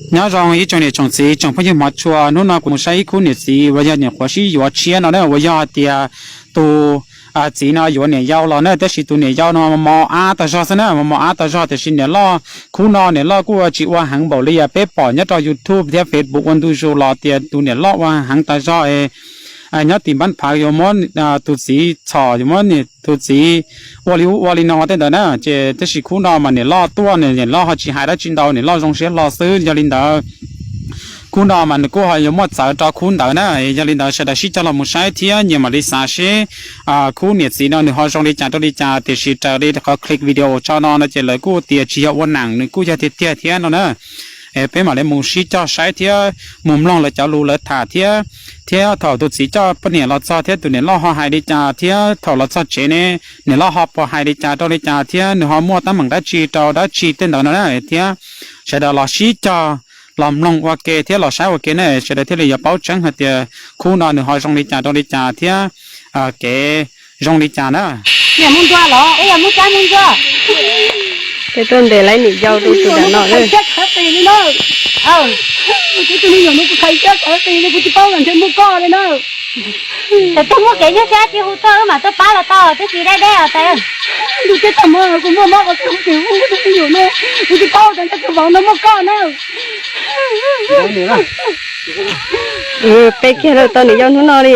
Nyob zoo ib tsoom niam tsoom txiv tsoom phooj ywg hmov tshua, hnub no kuv mus saib ib khub niam txiv uas yog nyuam qhuav sib yuav tshiab no na, uas yog hais tias tus txiv no yuav niam yau los na, tab sis tus niam yau no mos mos ab tas zog xwb na, mos mos ab tas zog, tiam sis niam loj, khub no niam loj kuj tsis ua heev npaum li peb pom nyob rau YouTube thiab Facebook ua ntu zus los tias tus niam loj ua heev tas zog. Nyob tim npab phav yuav muab tus txiv txhom, yuav muab tus txiv ua li ub ua li no tej ntawd na, ces tab sis khub no mas niam loj tuaj, niam loj ho tsis hais dab tsi ntau, niam loj zoo siab hlo xwb. Yog li ntawd khub no mas nws kuj ho yuav muaj txawv rau khub ntawd na. Yog li ntawd sawv daws sib cog los mus saib thiab nyias mam li xav seb khub niam txiv no nws ho zoo li cas rau li cas, tiam sis raws li qhov clip video tso no no ces lawv kuj tias tsis yog ua nam, nws kuj yog tiag tiag thiab no na. Peb mam li mus sib cog saib thiab mus mloog lawv cov lus lawv tham thiab, thiab thaum tus txiv coj poj niam los txog thiab tus niam loj ho hais li cas thiab thaum los txog tsev ne, niam loj ho puas hais li cas rau li cas thiab nws ho muaj teeb meem dab tsi rau dab tsi tej ntawd no na, thiab sawv daws los sib cog los mloog ua ke thiab los saib ua ke na, sawv daws thiaj li yuav paub tseeb hais tias khub no nws ho zoo li cas rau li cas thiab kev zoo li cas na. Niam mus ntua los ib yam mus cab mus ntua. Peb tuaj ntes laib niam yau rau tus dam no na. Kuv tus me nyuam no kuv khais siab khawv qis li, kuv tsis paub los ntshe muaj koj li na. Thaum twg muaj kev nyuaj siab tsis hu tuaj wb mam tuaj pab los tau, twb tsis deb deb os tais. Ntuj teb tag hmo kuv muaj mob qhov twg kuv tsis hu kuv tus me nyuam no, kuv tsis paub tias nyob rau vauv no muaj koj na. Peb kiag lawm tau niam yau hnub no li.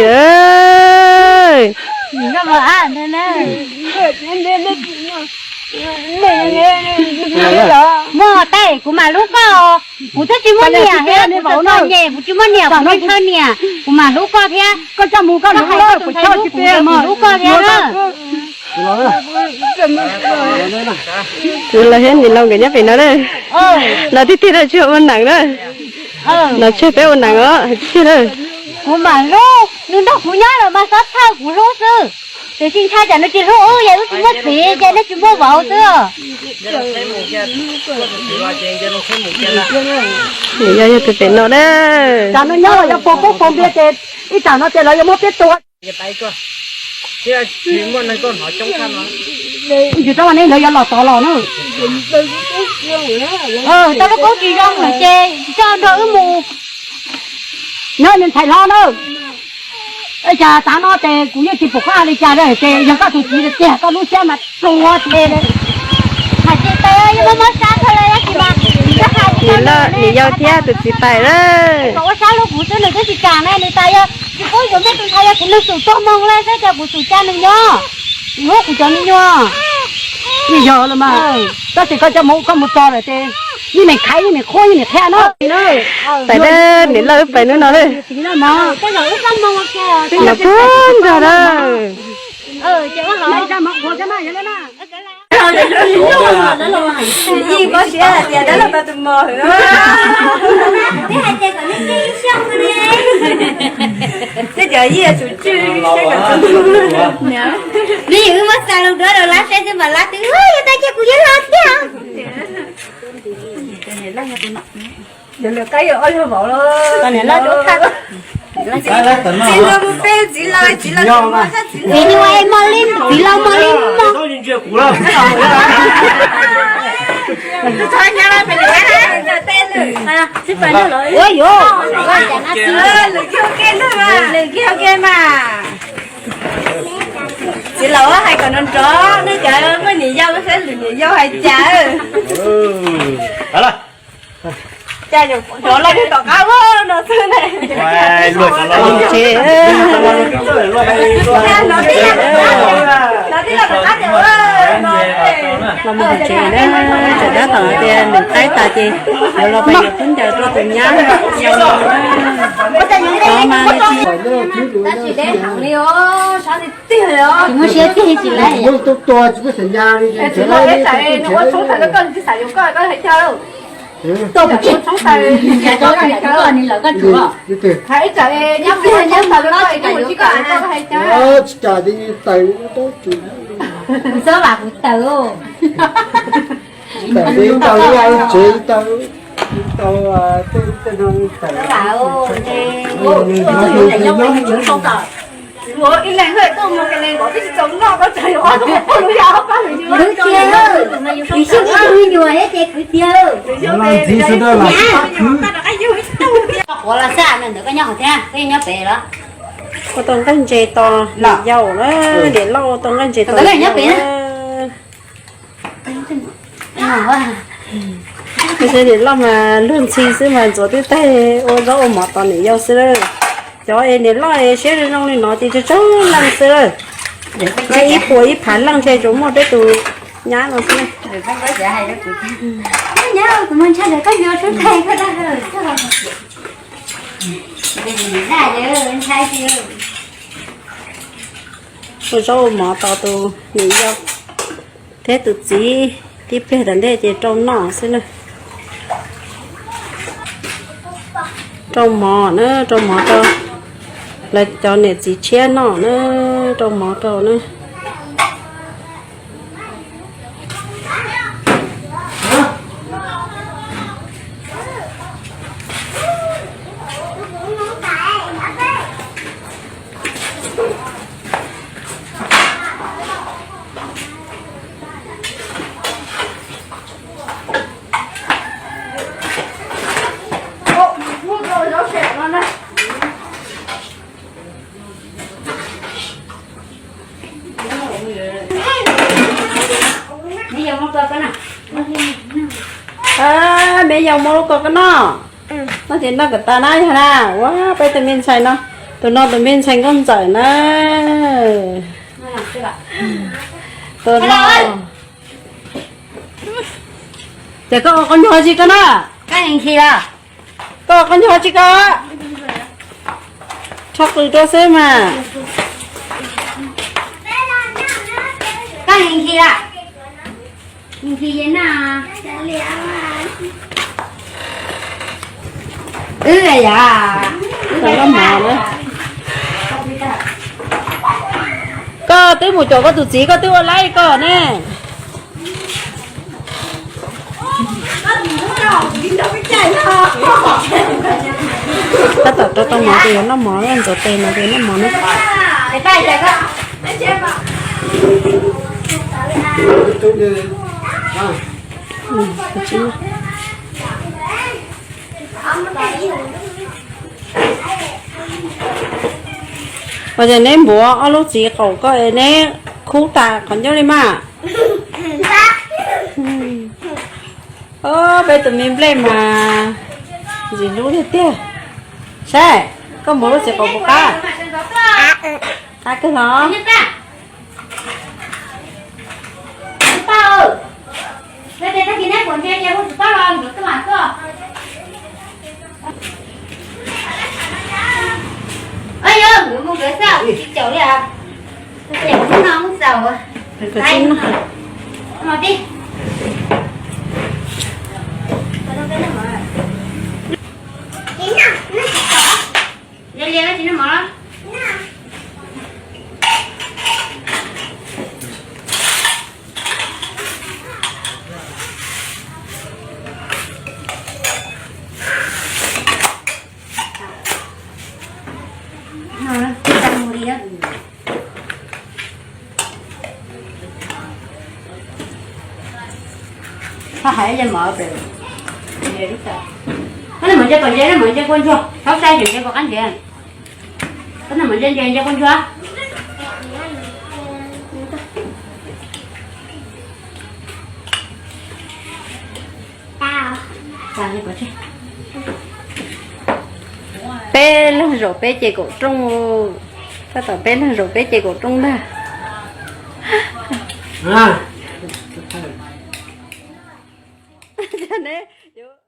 Muaj tej kuv mam hlub koj, kuv twb tsis muaj niam thiab, kuv tseem txom nyem, kuv tsis muaj niam, kuv tsis ntshaw niam, kuv mam hlub koj thiab. Koj coj mus koj hlub, kuv hlub koj thiab na. Kuv los thiab niam laus nkawd nyob pem no na. Los tiag tiag tsis ua neem na. Los tseg peb ua neem os tiag tiag na. Kuv mam hlub, nws nrog kuv nyob los mas txhob txhawj kuv hlub xwb. Tiam sis ntshai tsam nws tsis hlub wb, yog wb tsis muaj txiv ces nws tsis muaj vauv xwb. Niam yau yog tus pem no na. Tsam no nyob los yog puag poob puag npias ces ib tsam no ces lawv yuav muab peb tua. Yus tau ne lawv yuav los tod los na. Tau lub koob tsis zoo lawm ces coj nrog wb mus. Nyob me ntxhais hlob na, cas tav no ces kuv yeej tsis pom qab hais li cas li ces yog koj tus txiv tiag koj lub siab mas pluag ces hais tsis tau, yog muaj mob sab kawg li tab sis mas niam yau thiab tus txiv tais lawm. Kom ua sab lub kuv xwb nws twb tsis kam ne, nws tas yog tsis pub yuav me tus ntxhais yog kuv nws xum tuag moog lawm xwb ces kuv xum ca nws nyob, kuv hlub kuv cov me nyuam. Yeej yog los mas, tab sis koj coj mus koj mus txog lawm ces yeej meem khaiv yeej meem qhuab yeej meem qhia no. Pais na, niam lawv pais hnub no na. Los puag nrog na. Yeej mob siab hais tias dab laug tau tus mos hwm. Peb hais tias kom nej cia ib xyoos ne. Tej cov yij tsum tswj saib kom txog. Nws yim wb muab xa lub duab rau lab saib xwb mas lab twb yog tag kiag kuv yuav los tiag. Txiv laus mus peb txiv laus, txiv laus tsis mos, txiv laus mos li mos. Ua yuav lwm kiag ua ke mas. Txiv laus hais kom nrov nrov, nej cov muaj niam yau saib lwm niam yau hais cas. Cas yuav los tom qab no xwb ne. Los mus tom tsev na, tseem tab tom tias nws qaib tas ces yuav los pem yuav khaub ncaws rau tus nyab. Tab sis deb heev li os, sab tiag tiag li os. Tsis muaj siab tiag tsis laiv. Tsis muaj tub tua tsis muaj sav ya li. Tsis muaj ib tsam nws ua tshoob tais rau koj, nws tsis xav yuav koj, koj hais cas lauj? Tuaj pem tshoob tais, hais ib tsam nyob ua tshoob tais rau koj, koj hais cas? Tsis kam li tais. Kuv txob vam kuv taws. Tawm li tau li tsev tau, tau tej no tawm. Ib leeg tuaj mus ke leej nkaus twb tsis tau noj, koj tseem yuav ob tug poj lub yog ob pab lub yog. Kwv tij, kwv tij, kwv tij, kwv tij. Ntxiv sawv daws lam kwv. Quav los xwb, ntawm koj nyob hauv thiab, koj nyob pem los? Ua tau nqaij ntses tos niam yau na, niam loj ua tau nqaij ntses tos niam yau na. Niam loj mas luag ntxhi xwb mas ntxuav twb tag ua zaub ua mov tos niam yau xwb lawm. Cov es niam loj es siab zoo zoo li no ces tsaug tsaug leej xwb lawm. Ib puas ib phav leej ntshe tsuas muaj peb tus nyab no xwb. Ua zaub ua mov tos tus niam yau thiab tus txiv, tib pliag tom ntej ces rau noj xwb na. Rau mov na, rau mov rau lawv cov niam txiv tshiab noj na, rau mov rau na. Me yau muab lub koj koj noj. Noj ces noj kom tas na yog na. Ua peb tus me ntxhais no, tus no tus me ntxhais nkauj ntxawm na. Tus no. Ces koj ua qau nyuag tsis koj na. Koj ua qau nyuag tsis koj. Rho qws rau xwb mas. Koj twb mus caum koj tus txiv koj twb ua laib koj ne. Tab tom rau tau mov ces yuav noj mov, ntxuav tes no ces noj mov na. Ua cas neb npuav ob lub txiv qaum koj es neb khub tas qhov ncauj li mas? Peb tus me nplej mas ntxim hlub tiag tiag. Saib, koj npuav lub txiv qaum puas qab? Qab kawg los? Koj hais ib ce mov pem, koj noj mov ntse kom ntse, noj mov ntse kua ntsuag, txhob saib tseem ntse kua qab ntse. Koj noj mov ntse ntse ntse kua ntsuag. Peb leeg zaum peb ces kaum rooj, tab tom peb leeg zaum peb ces kaum rooj ntag. Neb yuav